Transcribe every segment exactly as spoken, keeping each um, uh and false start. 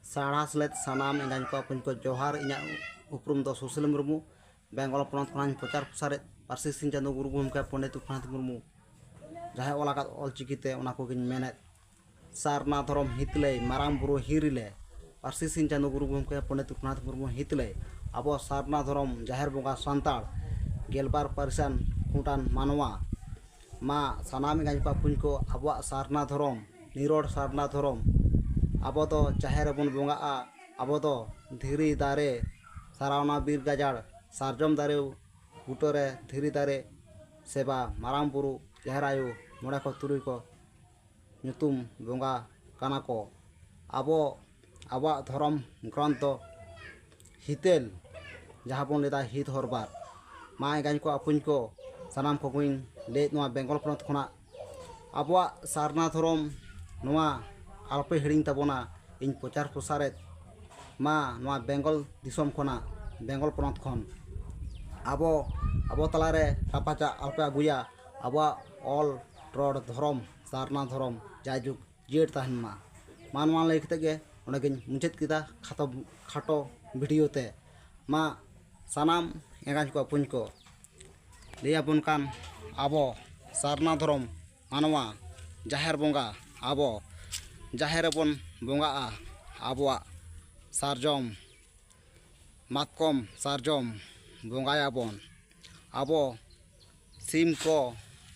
ᱥᱟᱨᱦᱟᱣ ᱥᱮᱞᱮᱫ ᱥᱟᱱᱟᱢ ᱮᱸᱜᱟᱧ ᱠᱚ ᱟᱯᱩᱧ ᱠᱚ ᱡᱚᱦᱟᱨ᱾ ᱤᱧᱟᱹᱜ ᱩᱯᱨᱩᱢ ᱫᱚ ᱥᱩᱥᱤᱞ ᱢᱩᱨᱢᱩ᱾ ᱵᱮᱝᱜᱚᱞ ᱯᱚᱱᱚᱛ ᱠᱷᱚᱱᱟᱜ ᱤᱧ ᱯᱨᱚᱪᱟᱨ ᱯᱨᱚᱥᱟᱨᱮᱫ ᱯᱟᱹᱨᱥᱤ ᱥᱤᱧ ᱪᱟᱸᱫᱳ ᱜᱩᱨᱩ ᱜᱚᱢᱠᱮ ᱯᱚᱱᱰᱤᱛ ᱨᱚᱜᱷᱩᱱᱟᱛᱷ ᱢᱩᱨᱢᱩ ᱡᱟᱦᱟᱸᱭ ᱚᱞ ᱟᱠᱟᱫ ᱚᱞ ᱪᱤᱠᱤᱛᱮ, ᱚᱱᱟ ᱠᱚᱜᱮᱧ ᱢᱮᱱᱮᱫ᱾ ᱥᱟᱨᱱᱟ ᱫᱷᱚᱨᱚᱢ ᱦᱤᱛᱞᱟᱹᱭ ᱢᱟᱨᱟᱝ ᱵᱩᱨᱩ ᱦᱤᱨᱤᱞᱮ, ᱯᱟᱹᱨᱥᱤ ᱥᱤᱧ ᱪᱟᱸᱫᱳ ᱜᱩᱨᱩ ᱜᱚᱢᱠᱮ ᱯᱚᱱᱰᱤᱛ ᱨᱚᱜᱷᱩᱱᱟᱛᱷ ᱢᱩᱨᱢᱩ ᱦᱤᱛᱞᱟᱹᱭ, ᱟᱵᱚ ᱥᱟᱨᱱᱟ ᱫᱷᱚᱨᱚᱢ ᱡᱟᱦᱮᱨ ᱵᱚᱸᱜᱟ ᱥᱟᱱᱛᱟᱲ, ᱜᱮᱞᱵᱟᱨ ᱯᱟᱹᱨᱤᱥᱟᱱ ᱠᱷᱩᱸᱴᱟᱱ ᱢᱟᱱᱣᱟ, ᱢᱟ ᱥᱟᱱᱟᱢ ᱮᱸᱜᱟᱧ ᱠᱚ ᱟᱯᱩᱧ ᱠᱚ ᱟᱵᱚᱣᱟᱜ ᱥᱟᱨᱱᱟ ᱫᱷᱚᱨᱚᱢ, ᱱᱤᱨᱚᱲ ᱥᱟᱨᱱᱟ ᱫᱷᱚᱨᱚᱢ, ᱟᱵᱚ ᱫᱚ ᱡᱟᱦᱮᱨ ᱨᱮᱵᱚᱱ ᱵᱚᱸᱜᱟᱜᱼᱟ, ᱟᱵᱚ ᱫᱚ ᱫᱷᱤᱨᱤ ᱫᱟᱨᱮ, ᱥᱟᱨᱟᱣᱱᱟ ᱵᱤᱨ ᱜᱟᱡᱟᱲ, ᱥᱟᱨᱡᱚᱢ ᱫᱟᱨᱮ ᱵᱩᱴᱟᱹᱨᱮ ᱫᱷᱤᱨᱤ ᱫᱟᱨᱮ ᱥᱮᱵᱟ, ᱢᱟᱨᱟᱝ ᱵᱩᱨᱩ, ᱡᱟᱦᱮᱨ ᱟᱭᱳ, ᱢᱚᱬᱮ ᱠᱚ ᱛᱩᱨᱩᱭ ᱠᱚ ᱧᱩᱛᱩᱢ ᱵᱚᱸᱜᱟ ᱠᱟᱱᱟ ᱠᱚ᱾ ᱟᱵᱚ, ᱟᱵᱚᱣᱟᱜ ᱫᱷᱚᱨᱚᱢ ᱜᱨᱚᱱᱛᱷ ᱫᱚ ᱦᱤᱛᱟᱹᱞ, ᱡᱟᱦᱟᱸ ᱵᱚᱱ ᱞᱟᱹᱭᱫᱟ ᱦᱤᱛ ᱦᱚᱨᱵᱟᱨ᱾ ᱢᱟ ᱮᱸᱜᱟᱧ ᱠᱚ ᱟᱯᱩᱧ ᱠᱚ, ᱥᱟᱱᱟᱢ ᱠᱚᱜᱮᱧ ᱞᱟᱹᱭᱮᱫ ᱱᱚᱣᱟ ᱵᱮᱝᱜᱚᱞ ᱯᱚᱱᱚᱛ ᱠᱷᱚᱱᱟᱜ ᱟᱵᱚᱣᱟᱜ ᱥᱟᱨᱱᱟ ᱫᱷᱚᱨᱚᱢ ᱱᱚᱣᱟ ᱟᱞᱚᱯᱮ ᱦᱤᱲᱤᱧ ᱛᱟᱵᱚᱱᱟ᱾ ᱤᱧ ᱯᱨᱚᱪᱟᱨ ᱯᱨᱚᱥᱟᱨᱮᱫ ᱢᱟ ᱱᱚᱣᱟ ᱵᱮᱝᱜᱚᱞ ᱫᱤᱥᱚᱢ ᱠᱷᱚᱱᱟᱜ, ᱵᱮᱝᱜᱚᱞ ᱯᱚᱱᱚᱛ ᱠᱷᱚᱱ ᱟᱵᱚ, ᱟᱵᱚ ᱛᱟᱞᱟᱨᱮ ᱨᱟᱯᱟᱪᱟᱜ ᱟᱞᱚᱯᱮ ᱟᱹᱜᱩᱭᱟ᱾ ᱟᱵᱚᱣᱟᱜ ᱚᱞ, ᱨᱚᱲ, ᱫᱷᱚᱨᱚᱢ, ᱥᱟᱨᱱᱟ ᱫᱷᱚᱨᱚᱢ ᱡᱟᱭᱡᱩᱜᱽ ᱡᱤᱭᱟᱹᱲ ᱛᱟᱦᱮᱱ ᱢᱟ᱾ ᱢᱟ ᱱᱚᱣᱟ ᱞᱟᱹᱭ ᱠᱟᱛᱮ ᱜᱮ ᱚᱸᱰᱮ ᱜᱤᱧ ᱢᱩᱪᱟᱹᱫ ᱠᱮᱫᱟ ᱠᱷᱟᱴᱚ, ᱠᱷᱟᱴᱚ ᱵᱷᱤᱰᱤᱭᱳ ᱛᱮ᱾ ᱢᱟ ᱥᱟᱱᱟᱢ ᱮᱸᱜᱟᱧ ᱠᱚ ᱟᱯᱩᱧ ᱠᱚ, ᱞᱟᱹᱭᱟᱵᱚᱱ ᱠᱟᱱ ᱟᱵᱚ ᱥᱟᱨᱱᱟ ᱫᱷᱚᱨᱚᱢ ᱢᱟᱱᱣᱟ ᱡᱟᱦᱮᱨ ᱵᱚᱸᱜᱟ, ᱟᱵᱚ ᱡᱟᱦᱮᱨ ᱨᱮᱵᱚᱱ ᱵᱚᱸᱜᱟᱜᱼᱟ᱾ ᱟᱵᱚᱣᱟᱜ ᱥᱟᱨᱡᱚᱢ, ᱢᱟᱛᱠᱚᱢ, ᱥᱟᱨᱡᱚᱢ ᱵᱚᱸᱜᱟᱭᱟᱵᱚᱱ᱾ ᱟᱵᱚ ᱥᱤᱢ ᱠᱚ,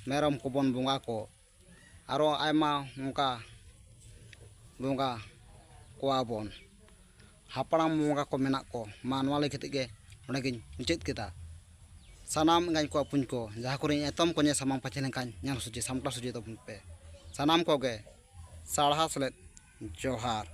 ᱢᱮᱨᱚᱢ ᱠᱚᱵᱚᱱ ᱵᱚᱸᱜᱟ ᱠᱚ, ᱟᱨᱚ ᱟᱭᱢᱟ ᱚᱱᱠᱟ ᱵᱚᱸᱜᱟ ᱠᱚᱣᱟ ᱵᱚᱱ᱾ ᱦᱟᱯᱲᱟᱢ ᱵᱚᱸᱜᱟ ᱠᱚ ᱢᱮᱱᱟᱜ ᱠᱚ᱾ ᱢᱟ ᱱᱚᱣᱟ ᱞᱟᱹᱭ ᱠᱟᱛᱮ ᱜᱮ ᱚᱸᱰᱮ ᱜᱤᱧ ᱢᱩᱪᱟᱹᱫ ᱠᱮᱫᱟ᱾ ᱥᱟᱱᱟᱢ ᱮᱸᱜᱟᱧ ᱠᱚ ᱟᱯᱩᱧ ᱠᱚ, ᱡᱟᱦᱟᱸ ᱠᱚᱨᱮ ᱤᱧ ᱮᱛᱚᱢ ᱠᱚᱧᱮ ᱥᱟᱢᱟᱝ ᱯᱟᱪᱷᱮ ᱞᱮᱱᱠᱷᱟᱱ ᱧᱮᱞ ᱥᱚᱡᱷᱮ ᱥᱟᱢᱴᱟᱣ ᱥᱚᱡᱷᱮ ᱛᱟᱵᱚᱱ ᱯᱮ᱾ ᱥᱟᱱᱟᱢ ᱠᱚᱜᱮ ᱥᱟᱨᱦᱟᱣ ᱥᱮᱞᱮᱫ ᱡᱚᱦᱟᱨ᱾